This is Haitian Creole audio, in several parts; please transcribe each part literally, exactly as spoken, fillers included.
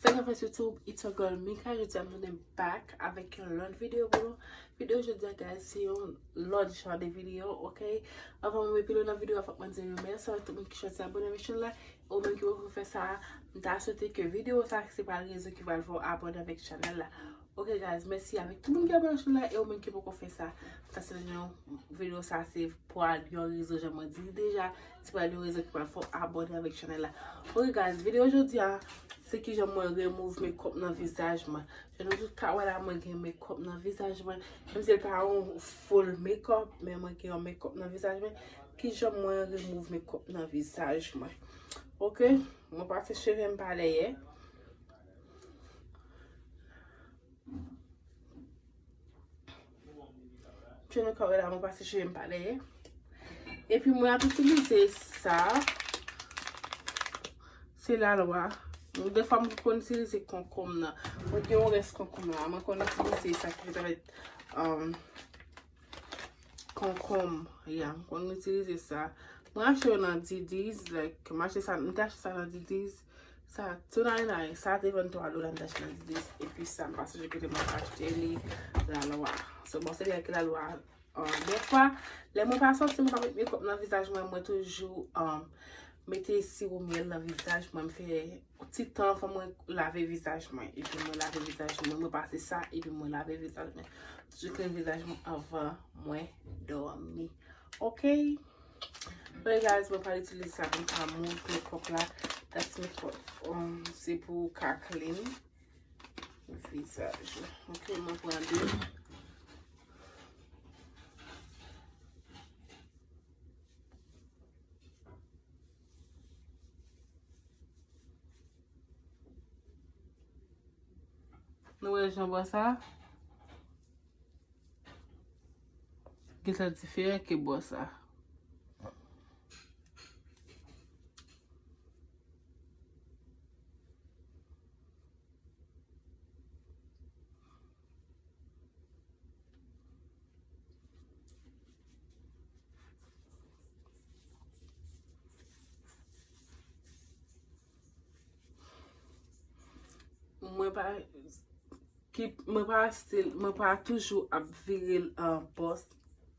Sa k ap fèt YouTube, it's your girl Mika. Jodi a m tounen back avèk yon lòt videyo pou nou. Videyo jodi a, guys, se yon lòt jan de videyo, ok? Anvan mwen pi lwen nan videyo a, fòk mwen di yon mèsi avèk tout moun ki chwazi abòne avèk chanèl la. Ou menm ki poko fè sa, m ta swete ke videyo sa se pral rezon ki pral fè w abòne avèk chanèl la. Ok, guys, mèsi avèk tout moun ki abòne chanèl la, e ou menm ki poko fè sa, m ta swete nou videyo sa se pral yon rezon, jan mwen di deja, se pral yon rezon ki pral fè w abòne avèk chanèl la. Ok, guys, videyo jodi a, se kijan mwen remove makeup nan vizaj mwen. Jan nou tout ka wè la, mwen gen makeup nan vizaj mwen. Menm si l pa yon full makeup, men mwen gen yon makeup nan vizaj mwen. Kijan mwen remove makeup nan vizaj mwen. Ok, mwen pase cheve m pa dèyè. Jan nou ka wè la, mwen pase cheve m pa dèyè. Epi mwen ap itilize sa. Se lalwa. Defwa mwen konn itilize konkonm nan. Mwen gen yon rès konkonm la. Mwen konn itilize sa ki rete, um, konkonm. Ya, mwen konn itilize sa. Mwen achte yo nan Didis, like, m achte sa, m te achte sa nan Didis. Sa, two ninety-nine, sa te vann twa dola, m te achte nan Didis. Epi sa, m pa sonje kote mwen achte li, lalwa. So, bon, se li ki lalwa. Um, defwa, lè mwen pa sòti, mwen pa met makeup nan vizaj mwen, mwen toujou, um, mete siwo myèl nan vizaj mwen, m fè ti tan anvan mwen lave vizaj mwen. Epi mwen lave vizaj mwen, mwen pase sa, epi mwen lave vizaj mwen. Toujou clean vizaj mwen anvan mwen dòmi. Ok? Anyway, guys, mwen pral itilize sa pou m ka move makeup la. That's makeup, um, se pou ka clean vizaj ou. Ok, mwen pran de. Nou wè jan bò sa gentan diferan ke bò sa. Mwen pa, ki, mwen pa still, mwen pa toujou ap vire l an bò,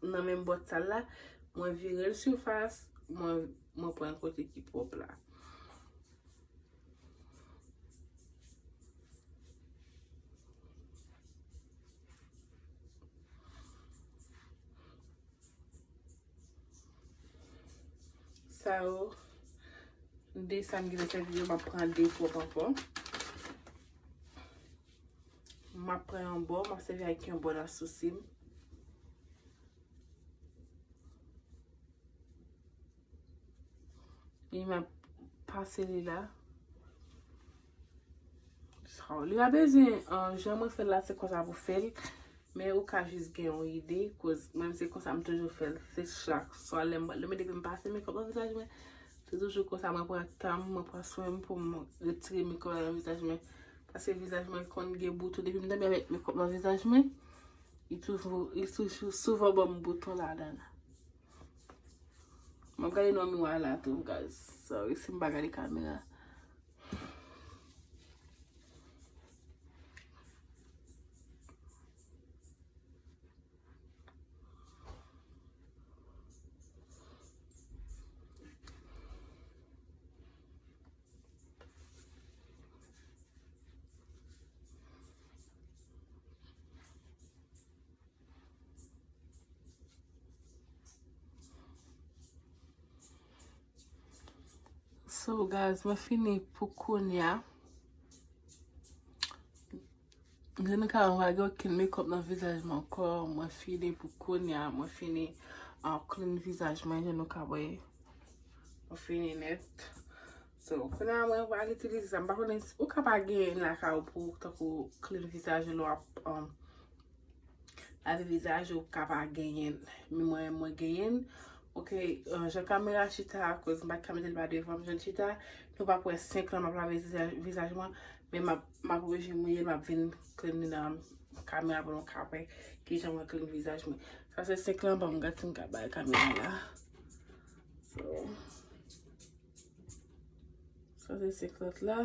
nan menm bò sa la. Mwen vire l sifas, mwen, mwen pran kote ki pwòp la. Sa yo, de sa m gentan sèvi yo, m ap pran de pwòp ankò. M ap pran yon bò, m ap sèvi ak yon bò nan sousi m. E m ap pase li la. Sa, li pa bezwen, ah, jan mwen fè l la, se konsa pou fè l. Men ou ka jis gen yon ide, koz mwen se konsa m toujou fè l. Se chak swa lè m, lè m depi m pase makeup nan vizaj mwen, se toujou konsa mwen pran tan m, mwen pran swen m pou m retire makeup nan vizaj mwen. Paske vizaj mwen konn gen bouton. Depi m dòmi avèk makeup nan vizaj mwen, li toujou, li toujou souvan ban m bouton ladan l. Mwen ap gade nan miwa la tou, guys. Sorry si m pa gade kamera. So, guys, mwen fini pou kounye a. Jan nou ka wè, m pa gen okenn makeup nan vizaj mwen ankò. Mwen fini pou kounye a. Mwen fini, ah, clean vizaj mwen, jan nou ka wè. Mwen fini nèt. So, kounye a mwen pral itilize sa. M pa konnen si, ou ka pa genyen lakay ou pou, tankou clean vizaj ou lè w ap, um, lave vizaj ou ka pa genyen l. Men mwen, mwen genyen l. Ok, euh, jan kamera chita, akoz m pa t ka mete l pa devan m, jan l chita, nou p ap wè senk lan m ap lave vizaj, vizaj mwen, men m ap, m ap oblije mouye l, m ap vin clean li nan kamera pou nou ka wè kijan mwen clean vizaj mwen. Sa se senk lan, ban m gad si m ka bay kamera la. So, sa se senk lòt la.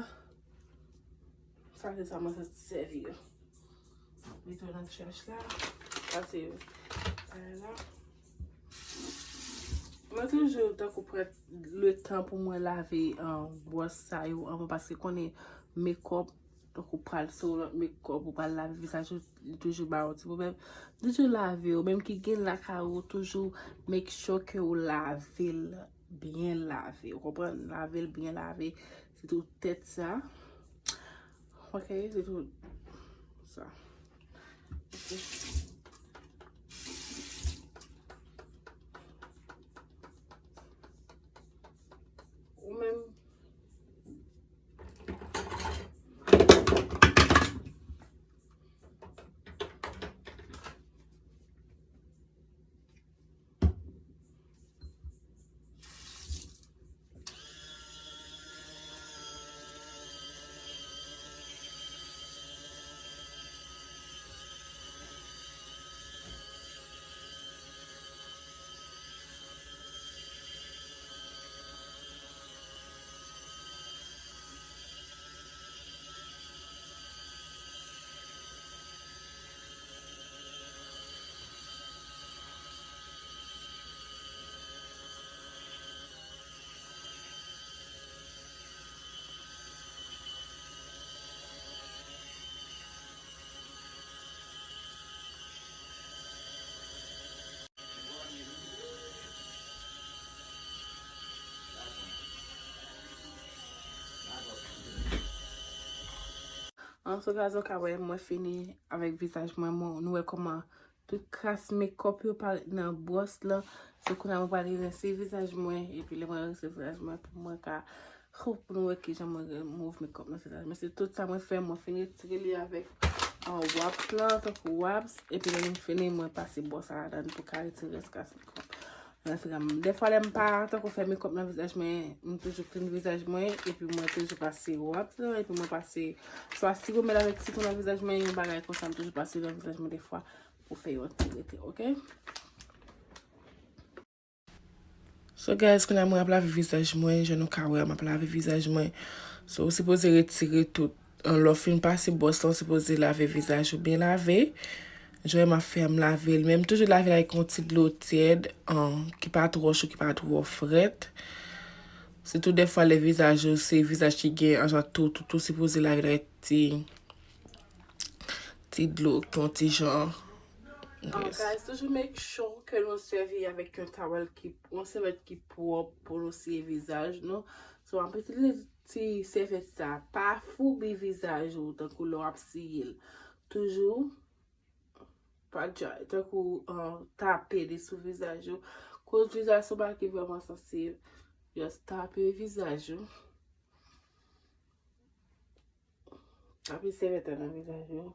Pase sa mwen sot sèvi yo. Mete yo nan chèch la. Pase yo. Bagay la. Mwen toujou tankou pran le tan pou mwen lave, um, bwòs sa yo anvan, paske konnen makeup, tankou pral sou lòt makeup, ou pral lave vizaj ou, li toujou ba yon ti pwoblèm. Toujou lave yo, menm ki gen lakay ou, toujou make sure ke ou lave l byen lave. Ou konprann? Lave l byen lave. Sitou tèt sa. Ok, sitou sa. Ok. Ou menm. An, so, guys, ou ka wè, mwen fini avèk vizaj mwen. Mwen, nou wè kòman tout kras makeup yo parèt nan bwòs lan. So, kounye a mwen prale rense vizaj mwen, epi lè mwen rense vizaj mwen, pou mwen ka, pou nou wè kijan mwen remove makeup nan vizaj mwen. Se tout sa mwen fè, mwen fin retire li avèk, uh, wap lan, tankou wap, epi lè mwen fini, mwen pase bwòs sa ladan pou ka retire rès kras makeup. Nan vizaj mwen. Dèfwa lè m pa tankou fè makeup nan vizaj mwen, m toujou clean vizaj mwen, epi mwen toujou pase wap lan, epi mwen pase swa siro mèl avèk sitwon nan vizaj mwen, yon bagay konsa, m toujou pase nan vizaj mwen dèfwa pou fè yon ti rete, ok? So, guys, kounye a mwen ap lave vizaj mwen, jan nou ka wè, m ap lave vizaj mwen. So, ou sipoze retire tout. An, lè w fin pase bwòs lan, ou sipoze lave vizaj ou byen lave. Jan w wè m ap fè, m lave l. Men m toujou lave l avèk yon ti dlo tyèd, an, ki pa twò cho, ki pa twò frèt. Sitou dèfwa lè vizaj ou se vizaj ki gen an jan tou, tou, tou sipoze lave l avèk ti, ti dlo, ki yon ti jan. An, yes. Guys, toujou make sure ke nou sèvi avèk yon towel ki, yon sèvyèt ki pwòp pou nou siye vizaj nou. So, ann itilize ti sèvyèt sa, pa foubi vizaj ou tankou lè w ap siye l. Toujou pa dja, tankou, uh, tape li sou vizaj ou. Koz vizaj se yon bagay ki vrèman sansib. Just tape vizaj ou. Tape sèvyèt la nan vizaj ou.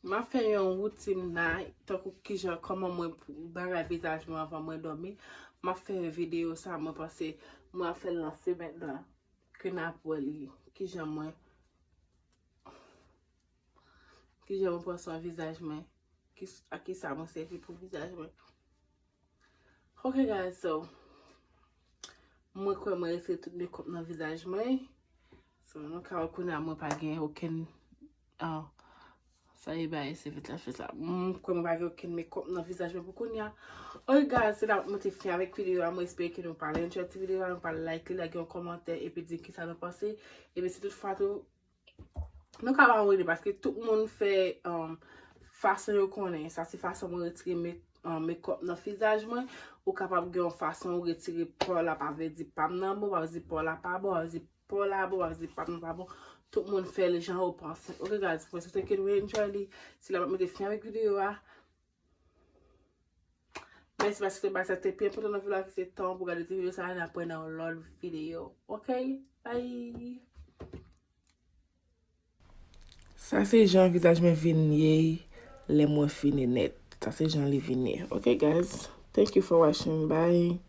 M ap fè yon woutin la, tankou kijan, kòman mwen bagay vizaj mwen anvan mwen dòmi. M ap fè yon videyo sa, mwen panse mwen ap fè l nan semèn nan, ke n ap wè li, kijan mwen, kijan mwen pran swen vizaj mwen, ki, a kisa mwen sèvi pou vizaj mwen. Ok, guys, so, mwen kwè mwen retire tout makeup nan vizaj mwen. So, nou ka wè kounye a mwen pa gen okenn, ah, sa e bay se vit la fè sa. Mwen kwè mwen pa gen okenn makeup nan vizaj mwen pou kounye a. Ok, guys, se la mwen te fin avèk videyo a. Mwen espere ke nou pral enjoy ti videyo a, nou pral like li, lage yon kòmantè, epi di kisa nou panse. Epi si tout fwa tou, nou ka ba mwen ide, paske tout moun fè, um, fason yo konnen. Sa se fason mwen retire make, um, makeup nan vizaj mwen. Ou kapab gen yon fason ou retire po la, pa vle di pa m nan bon, pa vle di po la pa bon, pa vle di po la bon, pa vle di pa m nan pa bon. Tout moun fè l jan yo panse. Ok, guys, mwen swete ke nou enjoy li. Se la mwen te fin avèk videyo a. Mèsi paske te bay sa te pi enpòtan nan vi la, ki se tan pou gade ti videyo sa a, n ap wè nan yon lòt videyo. Ok? Bye! Sa se jan vizaj mwen vin ye lè mwen fini nèt. Sa se jan li vin ye. Ok, guys? Thank you for watching. Bye!